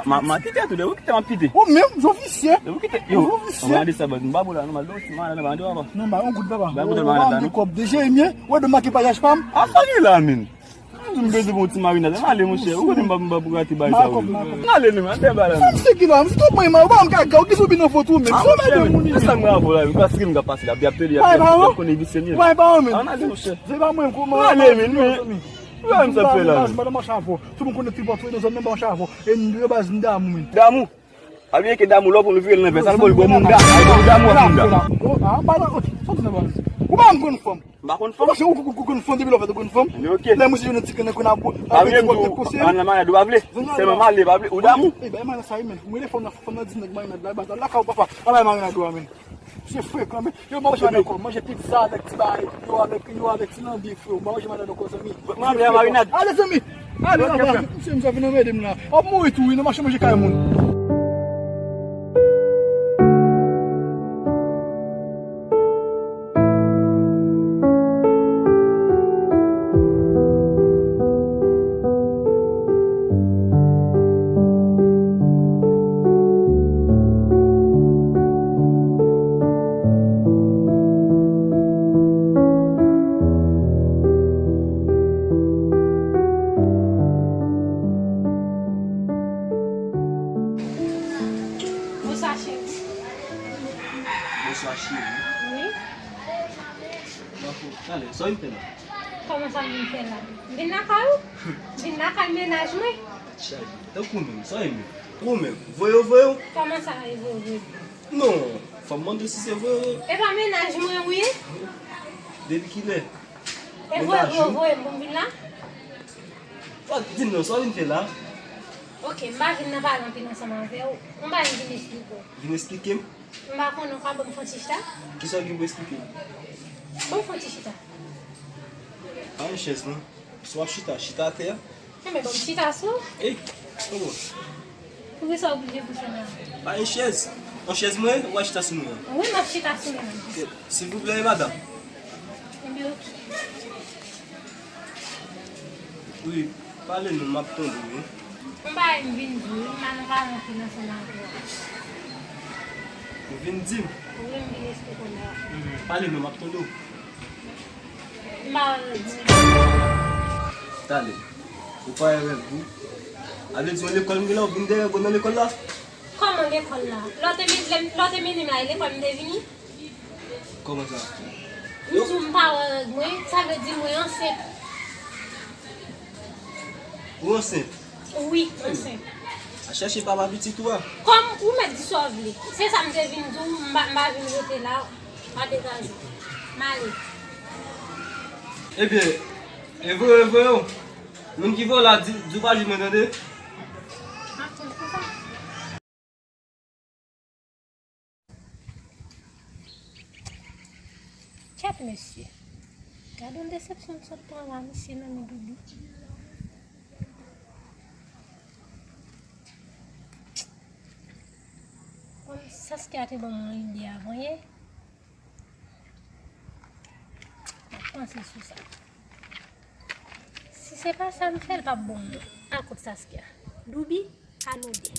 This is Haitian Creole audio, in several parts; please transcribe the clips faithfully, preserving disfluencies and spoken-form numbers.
Ma, ma kite tou, depi w kite m ap kite. Ou menm, jan w visye. Depi w kite, yo, jan w visye. An gade sa, baz, m pa bon la, non, m al dòmi, m al nan, m al dòmi, papa. Non, ba, yon goud, papa. Ba, goud, m al nan, non. Kòb deja, e mye, wè, de make payaj pa m. A, sa gen la, menm. M bezwen pou yon ti marinad. M ale, monchè. Ou konnen m pa, m pa pou rate bagay sa yo. M ale, non, al fè bagay la, non. Sa se ki la, m tou pran mal, ou pa m kaka, ou ki sou bi nan fot ou menm. Ah, monchè, men, men sa m rapo la, men paske m ka pase la, y ap pede, y ap konnen visye m ye. Bay pa ou, men. An ale, monchè. Se pa mwen, kouman. M ale, men, men. Ou wè m sa fè la, men. M pa nan mache avè w. Tout moun konnen tripòt ou nan zòn nan pa mache avè w. E m yo baz m damou, men. Damou? Pa bliye ke damou lè w pou nou vire l lenvès, al bò l bò moun da. Ay, damou ap moun da. Ah, pa nan, ok, sòti nan baz. Ou pa m konn fanm. M pa konn fanm. Ou pa se ou, ou, ou konn fanm depi lè w fèt ou konn fanm. Ok. Lè mwen se yon ti krenn krenn ap. Pa vle m di w, an nan marinad ou pa vle. Sèlman m ale, pa vle. Ou damou? E bay marinad sa, men. Mwen le fanm nan, fanm nan di nèg marinad la, baz la, lakay ou papa. Al bay marinad ou a, men. Se frekan, men. Yo, manje madanm ankò. Manje pizza avèk ti bagay. Yo avèk, yo avèk ti lanbi, freo. Manje madanm ankò, zanmi. Mwen ap marinad. Ale, zanmi. Ale, papa. Mesye, m sa vin anmède m la. W ap mouri tou, wi, nan mache manje kay moun. Bonswa, cheri. Bonswa, cheri. Wi. Talè, sa w vin fè la? Kòman sa m vin fè la? M vin lakay ou? M vin lakay mennaj mwen. Tèt chaje. Tankou menm, sa w vin? Ou menm, voye w, voye w? Kòman sa, e voye w, voye w? Non, fò m mande w si se voye w. E pa mennaj mwen ou ye? Depi kilè? E voye w, voye w, voye m pou m vin la? Di m non, sa w vin fè la? Ok, m pa vin nan pale anpil ansanm avè w. M pa vin vin esplike w. Vin esplike m? M pa konnen, ou ka ban m fon ti chita? Kisa w gen pou esplike m? Ban m fon ti chita. Pa yon chèz, non. Si w ap chita, chita atè a. Enben, ban m chita sou. Ey, kòman? Poukisa w oblije kouche la? Pa yon chèz. Yon chèz mwen, ou a chita sou mwen an. Wi, m ap chita sou mwen an. Silvouplè, madanm. Enben, ok. Wi, pale non, m ap tande w, wi. M pa vin di w, m pa nan pale anpil ansanm avè w. Ou vin di m? Wi, m vin esplike w la. Mhm. Pale non, m ap tande w. M pa vle di w. Talè. Ou pa wè rèv ou. A vle di, yon lekòl m gen la, ou vin dèyè, ou nan lekòl la? Kòman lekòl la? Lè w te men-, lè w te mennen m la, e lekòl m te vini? Kòman sa? M di w m pa wè règ mwen, sa vle di mwen ansent. Ou ansent? Wi, ansent. A chèche papa pitit ou a. Kòm ou mèt di sa w vle. Se sa m te vin di w, m pa, m pa vin rete la, pa degaje. M ale. Ebyen, e voye, e voye w. Moun ki voye w la, di, di w pa jwenn mwen, tande? M ap tann konsa. Kèt mesye. Gade yon desepsyon m sot pran la, mesye, nan men Doubi. Bon, Saskia te ban mwen yon ide avan yè. M ap panse sou sa. Si se pa sa m fè, l p ap bon non. Al kot Saskia. Doubi, anode.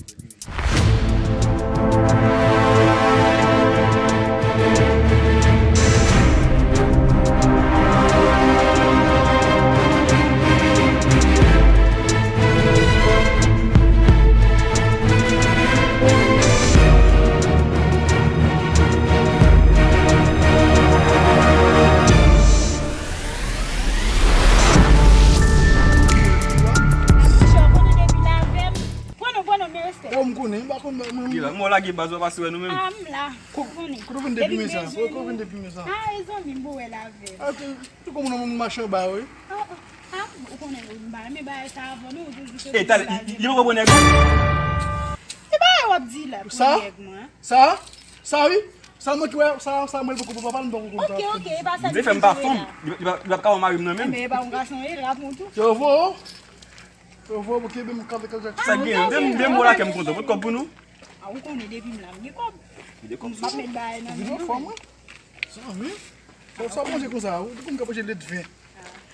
Pran non, pran non, men respè. Oh, m konnen, m pa konn, mwen, mwen. Gila, mwen lage baz, w ap pase wè nou menm. Ah, m la. Ou konnen. Kote w vin depi men sa? Kote w vin depi men sa? Ah, e zanmi m pou wè l avè l. Ah, tout, tout kòm moun, moun mache anba, wi. Ah, ah, ah, ou konnen, m pa renmen bagay sa avan, non, ou te di ke. E, talè, li, li poko pran nèg ou? E bagay w ap di la, pou nèg mwen. Sa? Sa? Sa wi, sa mwen ki wè, sa, sa mwen poko pran, papa m poko konn sa. Ok, ok, e pa sa. M te fè m pa fanm, li, li pa, li pa ka wè mari m nan menm. Enben, e pa yon gason, e l rap mwen tou. Yo vo, yo vo, pou kenbe m kanpe, kanpe. Sa gen, de, de mo la kè m kontan, pot kòb pou nou. A, ou konnen depi m la, m gen kòb. Ou gen kòb sou ou? M ap met bagay nan men nou. Ou vin anfòm, wi. Sa, wi. Bon, sa manje konsa, ou di konn ka manje lèt ven.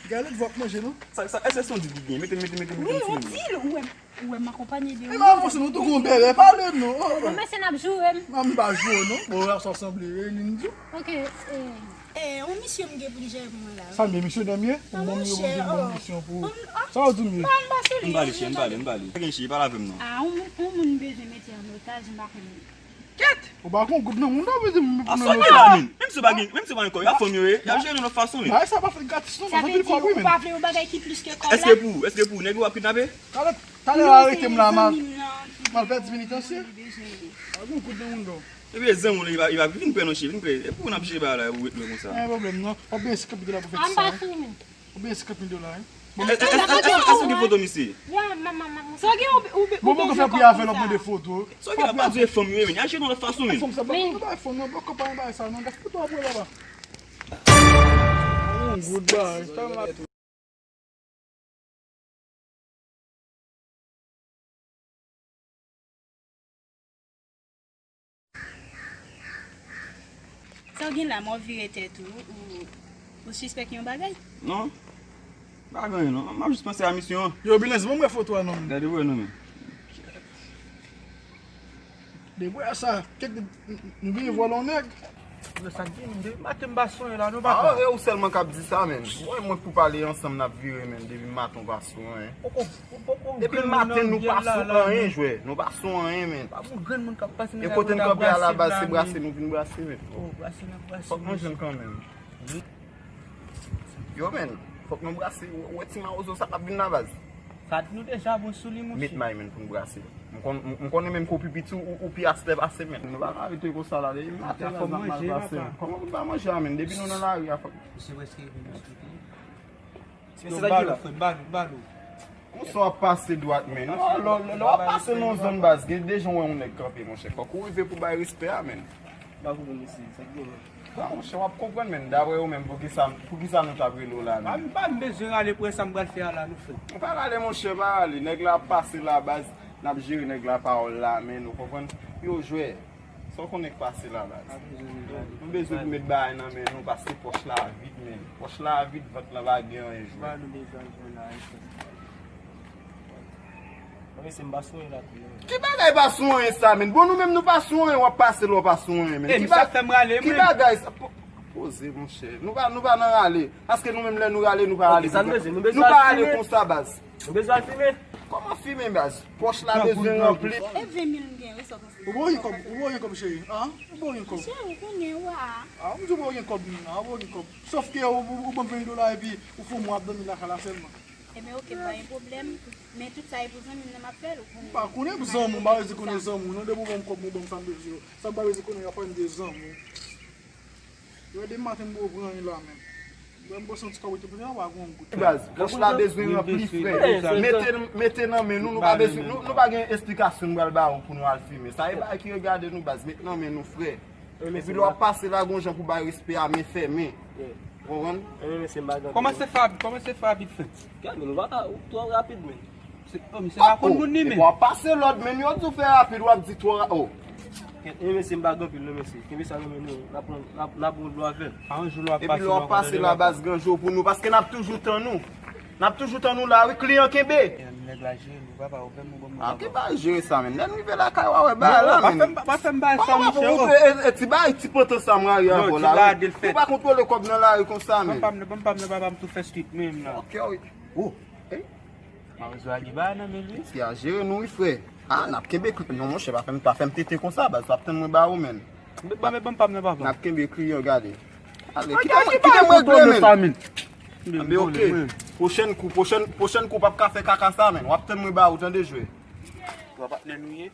Gade lòt vòk manje, non? Sa, sa, èske se yon dil ki gen? Mete, mete, mete, mete. Wi, yon dil, ou wè, ou wè m akonpanye de ou. E m ap fòse nou tou gon bèlè, pale non. Bon, men se n ap joure m. Non, m pa joure non. Bon, la sa sanble, e, li m di. Ok, e, e, yon misye m gen pou l jere pou mwen la. Sa m gen misye nan m ye? Yon bon misye, yon bon misyon pou ou. Sa w di m ye? M pa li, chè, m pa li, m pa li. Pa gen chè, pale avè m non. A, yon moun, yon moun bezwen mete an otaj, m pa konnen. Kèt! Ou pa konn goud nan moun nan, vle di m pou nan otaj. Menm si w pa gen, menm si w pa gen kòb, y ap fanm yo ye, y ap jere nan lòt fason, men. Bagay sa pa fèt gratis non, sa anpil kòb wi, men. Ou pa vle yon bagay ki plis ke kòb la? Èske pou, èske pou nèg yo ap kidnape? Talè, talè yo arete m la, m al, m al pèdi penitansye. Pa gen goud nan moun nan. Epi e zanmi w li pa, li pa vin pran nan chè, vin pran. E pou n ap jere bagay la, ou ret lwen konsa. Pa gen pwoblèm non. W ap byen si kapitè la pou fè sa. Ou byen senkant mil dola, wi. Èske w gen foto misye? Ya, manman, manman. Sa w gen, ou, ou, ou. Bon, mwen fè pri avè l, w ap mande foto. Sa w gen la, pa di fanm yo, men. Aji nan lòt fason, men. Fanm sa, pa bay fanm nan, poko pa bay sa, non. Gad foto a pou laba. Yon goud bagay, sa m ap. Sa w gen la, mò vire tèt ou, ou, ou sispèk yon bagay? Non. Pa gen anyen, non. M ap jis panse a misyon an. Yo, Bilens, ban m wè foto a non, men. Gade pou wè non, men. Depi wè sa, kèk nou vini vòlò nèg. Sa k gen, men, depi maten m pa sonje la, nou pa ka. E ou sèlman k ap di sa, men. Mwen, mwen pou pale ansanm, n ap vire, men. Depi maten w pa sou anyen. Depi maten nou pa sou anyen, jwè. Nou pa sou anyen, men. E kote n kanpe a la baz, se brase nou vin brase, men. Fòk nou jwenn kanmenm. Yo, men, fòk nou brase. Ou wè ti mawozo sa k ap vin la baz? Sa di nou deja bon sou li, monchè. Met may, men, pou n brase. M konn, m, m konnen menm ke w pi piti, ou, ou pi astè pase, men. Nou pa ka rete konsa la, depi maten la, n ap mal pase. Kòman pou n pa manje a, men? Depi nou nan lari a, fòk. Misye prèske vin eksplike. Mesye, sa ki la, frè m, ba nou, ba nou. Konsa w ap pase dwat, men. Non, lè, lè, lè w ap pase nan yon zòn baz, gen de jan w wè yon nèg kanpe, monchè. Fòk ou rive pou bay respè a, men. Ba pou nou, mesye, sa ki gen, men. Ba, monchè, w ap konprann, men. Daprè ou menm, poukisa, poukisa nou t ap rele w la, men? Pa, pa m bezwen rale pou wè sa m pral fè a la, non, frè. Ou pa rale, monchè, pa rale. Nèg la ap pase la, baz, n ap jere nèg la pawòl la, men, ou konprann? Yo, jwè. Sa w konnen k pase la, baz? Nou bezwen pou met bagay nan men nou, paske pòch la vid, men. Pòch la vid, vant lan pa gen anyen, jwè. Ba nou de zam pou n arete. Mwen, mesye, m pa sou anyen la tou, non. Ki bagay pa sou anyen sa, men? Bon, nou menm nou pa sou anyen, w ap pase la, w pa sou anyen, men. Ki ba-, ki bagay sa? Po-, poze, monchè. Nou pa, nou pa nan rale. Paske nou menm, lè nou rale, nou pa rale. Nou pa rale konsa, baz. Nou bezwen al fimen. Kòman fimen, baz? Pòch la bezwen ranpli. E ven mil m gen, wi, sa w panse? Ou pa gen kòb, ou pa gen kòb, cheri. An? Ou pa gen kòb. Cheri, ou konnen, wa. A, m di ou pa gen kòb, non, ou pa gen kòb. Sòf ke ou, ou, ou ban m ven dola epi ou fè mwen ap dòmi lakay la sèlman. Ebyen, oke, pa gen pwoblèm. Men tout sa e pou zanmi m nan m ap fè l, ou konnen. M pa konnen pou zanmi w, m pa bezwen konnen zanmi w, non, depi ou ban m kòb, ou ban m sa m bezwen yo. Sa m pa bezwen konnen, y ap pale m de zanmi w. Yo, depi maten m poko pran anyen la menm. Mwen, m pran yon ti kòb tou, pou mwen pa gon gout. Baz, pòch la bezwen ranpli, frè. Mete, mete nan men nou, nou pa bezwen, nou, nou pa gen esplikasyon nou pral ba ou pou nou al fimen. Sa e bagay ki regade nou, baz, met nan men nou, frè. Epi lè w ap pase la, gon jan pou bay respè a, men fèmen. Ou konprann? Kòmanse fè rapid, kòmanse fè rapid, frè. Gad, men nou pa ka, ou twò rapid, men. Se, oh, misye pa konn moun li menm. Epi w ap pase lòd, men yo di w fè rapid, w ap di twò ra-, oh. Kèt, e mesye, m pa gen anpil non, mesye. Kenbe sa nan men nou. N ap pran, n ap, n ap pran dlo avè l. Epi lè w ap pase la, baz, ganje w pou nou, paske n ap toujou tann ou. N ap toujou tann ou la, wi, kliyan kenbe. Nèg la jere nou, papa, ou fè m bon. A, ki bagay jere sa, men? Lè n rive lakay, w a wè bagay la, men. Pa fè m, pa fè m bagay sa, monchè. Kòman ou fè, e, e, ti bagay, ti pantan sa, m rayi avè w la, wi. Ou pa kontwole kòb nan lari konsa, men. Ban m pa m nan, ban m pa m nan, papa, m tou fè street menm la. Ok, wi. Oh. Mawozo a gen bagay nan men l, wi. Ti a jere nou, wi, frè. A, n ap kenbe kli-, non, monchè, pa fè m, pa fè m tete konsa, baz, w ap tann mwen ba ou, men. Ban m, ban m pa m nan, papa. N ap kenbe kliyan, gade. Ale, kite mwen, kite mwen regle, men. Anben, ok. Pwochèn kou, pwochèn, pwochèn kou, p ap ka fè kaka sa, men. W ap tann mwen ba ou, tande, jwè. Twa patnè nou ye.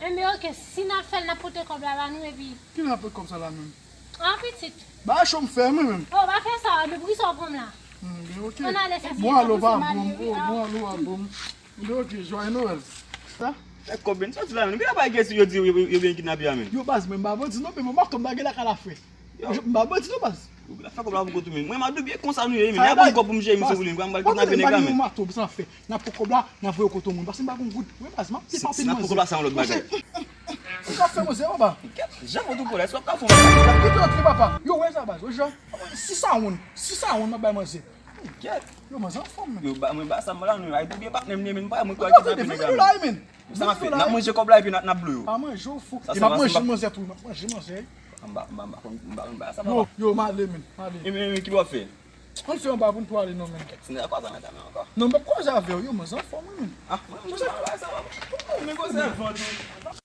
Enben, ok, si n ap fè l, n ap pote kòb la ba nou, epi. Ki n ap pote kòb sa la menm? An pitit. Ba cho m fè mwen menm. Oh, pa fè sa, men poukisa w pran m la? Hmm, ok. Ann ale, fè bon, alo, pa bon. Oh, bon, alo, pa bon. Enben, ok, Joyeux Noël. Sa? Fè kòb, men, sòti la, menm. Ki bagay ke si yo di yo, yo, yo vin kidnape a, menm? Yo, baz, mwen pa bandi, non, men mwen pa konn bagay la ka la fè. Yo. M pa bandi, non, baz. Ou la fè kòb la pou kont ou, men. Mwen, m a dubye konsa nou ye, men. Y a ban m kòb pou m jere misye pou li, m pral kidnape nèg la, men. N ap pran kòb la, n ap voye kote moun. Paske m pa gon goud. Wi, baz, m ap depanse manzè. N ap pran kòb la, se yon lòt bagay. Ou ka fè manzè, papa. Jan fout ou kolè, èske w ap ka fè yon bagay? Kite antre, papa. Yo, wè sa, baz. Wè jan. Six a one. Six a one, m ap bay manzè. Kèt. Yo, manzè anfòm, men. Yo, ba, mwen ba sa, mwen la, nou, ay, oubyen patnè m li, men, pa, mwen kwè ki sa vin la, men. Sa m ap fè, n ap manje kòb la, epi n ap, n ap blo yo. Pa manje, w fou. E m ap manje manzè tou, m ap manje manzè. M ba, m ba, m ba, m ba, m ba sa, yo, papa. Yo, m ale, men, m ale. E, men, men, ki bò fè? Ann fè anba pou n tou ale non, men. Si n ta kwaze avè w ankò. Non, m p ap kwaze avè w, yo, manzè anfòm, wi, men. Ah, mwen, mwen, mwen, mwen, mwen, mwen, mwen, mwen, mwen, mwen,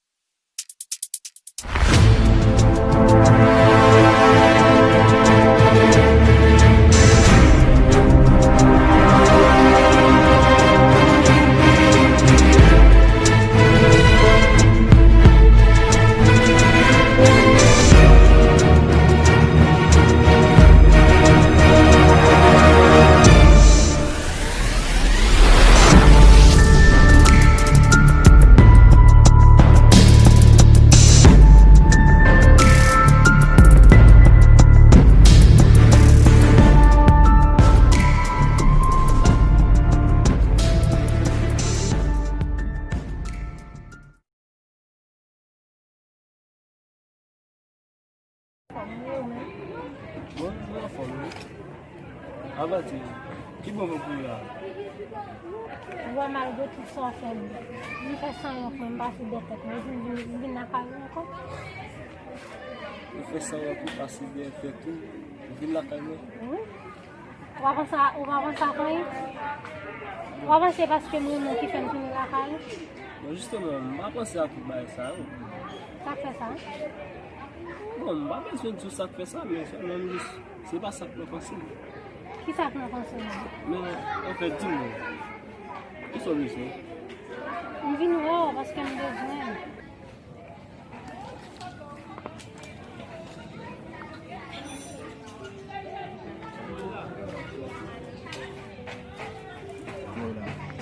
Bon, mwen anfòm wi. Avanti, ki bon pou ou la? Ou wè malgre tout sa w fè m, m fè sanwont mwen, m pase dèyè tèt mwen, m vin, vin, m vin lakay ou ankò. Ou fè sanwont ou pase dèyè tèt ou, ou vin lakay mwen? Wi. Ou pa panse a, ou pa panse ak anyen? Ou pa panse paske m renmen w ki fè m tounen lakay ou? Bon, jisteman, m pa panse a tout bagay sa yo. Sa k fè sa? Bon, m pa bezwen di w sa k fè sa, men sèlman m jis, se pa sa k nan panse m. Ki sa k nan panse w? Men, anfèt, di m non. Kisa w bezwen? M vin wè w paske m bezwen w.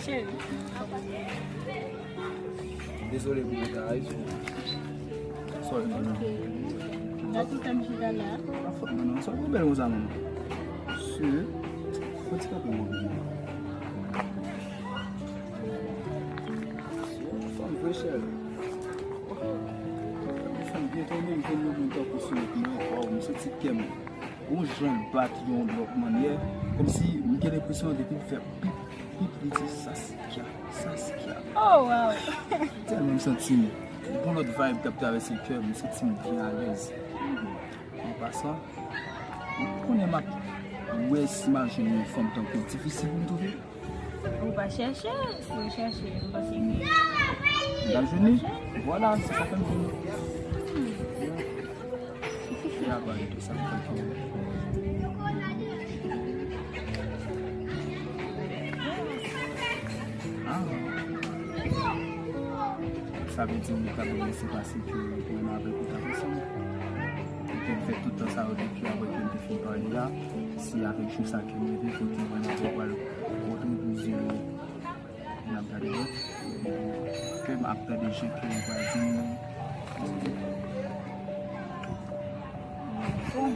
Cheri. Dezole pou retard la, wi. Sorry, man. Ok. Gad tout tan m chita la. Pa fòt mwen non. Sa w bèl konsa, man. Se, fò ti kanpe mwen. Fanm vre, cheri. Fanm byen tonbe, m jwenn yon moun tankou sou wout mwen. Waw, m santi kè m gon jan l bat yon lòt mannyè. Kòmsi m gen lenpresyon depi m fè pip, pip, li di Saskia, Saskia. Oh, wow! Tèlman m santi m gon lòt vibe k ap travèse kè m, m santi m byen alèz. An pasan, ou konnen m ap wè si m al jwenn yon fanm tankou w difisil pou m twouve. Ou pa chèche, si w chèche, m panse ke m ap jwenn li. Vwala, se sa k fè m vini. Se a ba li tou sa m fè pou ou. Ah. Sa vle di ou ta vle lese pase ke mwen avèk ou t ap ansanm. Ke m fè tout tan sa yo depi apre ke m te fin pale la. Se avèk jou sa ke m reve kote mwen avè w pral rantre pou zile. N ap gade lòt. Ke m ap tande jan ke ou pral di m. Bon,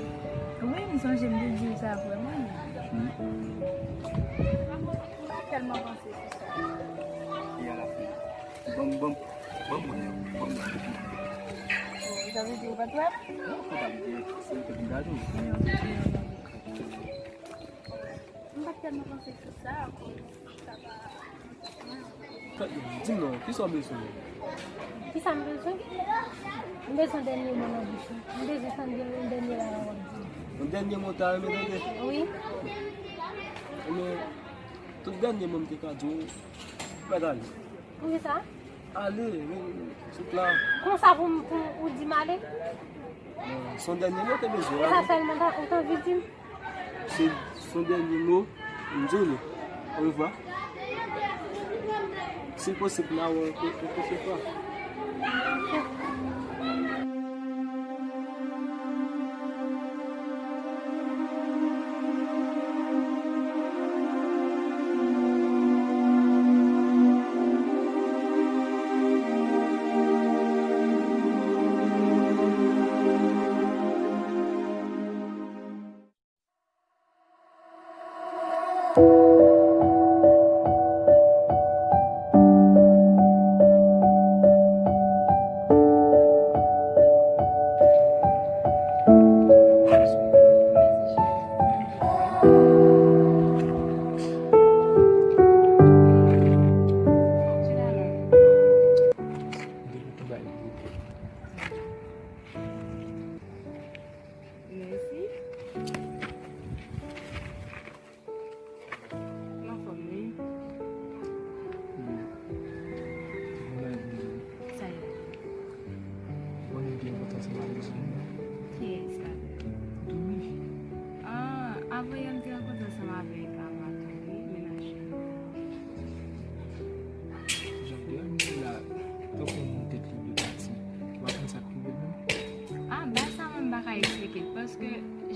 wi, m sonje m te di w sa vrèman. Hmm. M pa tèlman panse sou sa. E alafen, ban m, ban m, ban m mwen, ban m mwen. Oh, sa vle di ou pa t wè m? Non, se pa m te, se ou te vin gade w. M pa t tèlman panse sou sa, akoz sa pa. Di m non, kisa w bezwen? Kisa m bezwen? M bezwen dènye mo nan bouch ou. M bezwen tande yon dènye bagay w ap di. Yon dènye mo w ta renmen tande? Wi. Ebyen, tout dènye mo m te ka di w, mèt ale. Poukisa? Ale, men, sot la. Konsa pou m, pou ou di m ale? Bon, se yon dènye mo te bezwen. E sa sèlman ta, ou ta anvi di m? Se, se yon dènye mo, m di w li. Orevwa. Si l posib, n a wè w yon pwochen fwa. Mèsi. Ou anfòm, wi? Wi. Mwen la, wi. Sa ye? Ou konnen m te an kontak ansanm avèk zanmi m nan. Kiyès sa? Domi. Ah, avan yè m te an kontak ansanm avèk Ama tou, wi, mennaj li. Jan m te wè m te la, tankou yon moun tèt li vle pati. Ou pa konn sa k rive l menm? Ah, bagay sa mwen m pa ka eksplike l, paske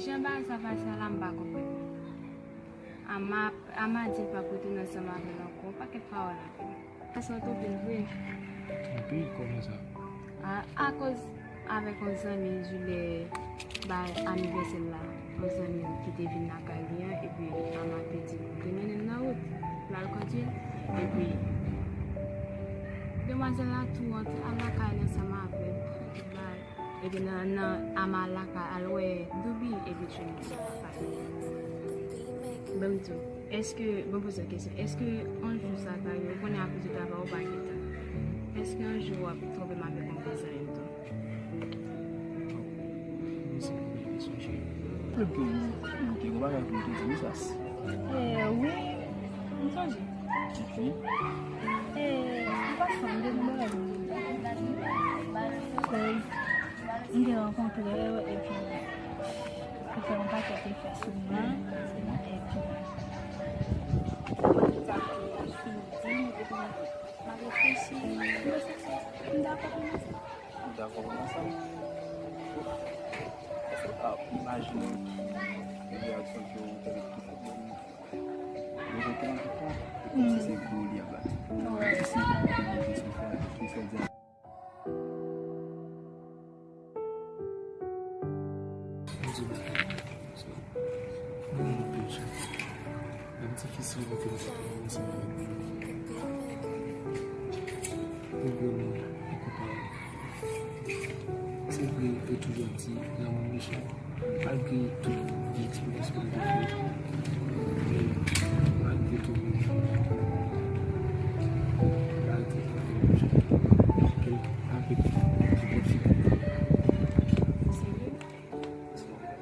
jan bagay sa pase a la, m pa konprann. Ama, Ama di l p ap retounen ansanm avè l ankò, yon pakèt pawòl ankò. Sa sòt anpil vre. Anpil? Kòman sa? A, akoz avèk yon zanmi, jou lè bay anivèsè l la, yon zanmi ki te vin lakay li an, epi Ama te di l pou te mennen l nan wout, l al kondui l, epi demwazèl la tou antre al lakay li ansanm avè l, tout bagay. Epi nan, nan Ama lakay al wè Douby, epi Tchounou sa pa pale. Ban m di w, èske, ban m poze w kesyon, èske yon jou sa ta rive, ou konnen akoz de travay ou pa gen tan, èske yon jou w ap twonpe m avèk yon vye zanmi m tou? Mwen se yon bèl kesyon, cheri. Menm ke ou, ou te gen bagay pou m te di, wi, sas. Eh, wi, m sonje. Epi? Eh, an pasan, m gen yon bagay pou m te di. Cause m te rankontre l, epi li fè yon pakèt efè sou mwen, epi mwen te di, epi m ap reflechi, m dakò pou nou ansanm. Ou dakò pou nou ansanm? Paske, ah, imajine yon reyaksyon ke ou te gen tout kote. Mwen te nan tout tan, e kòmsi se gwo li ap bati. Wi. Si se pa yon kesyon fè, ki fè di. Mwen di bagay. So, mwen gen anpil chans. Menm difisil pou ke m ansanm avèk nou. Ou vrèman enkonparab. Se vre, yo toujou ap di lanmou mechan. Malgre tout vye eksperyans ke m te fè, men malgre tou, m pa rete lanmou mechan. Ke avèk tout konfidans. Serye? Yes, mwen.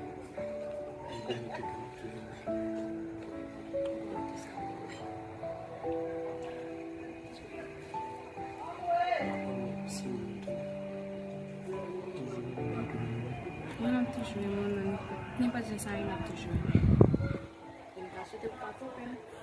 M konnen ke m ap touye mwen. Mwen ap toujou renmen w nan nenpòt, nenpòt jan sa ye, m ap toujou renmen w. E m ta swete w pa twonpe m.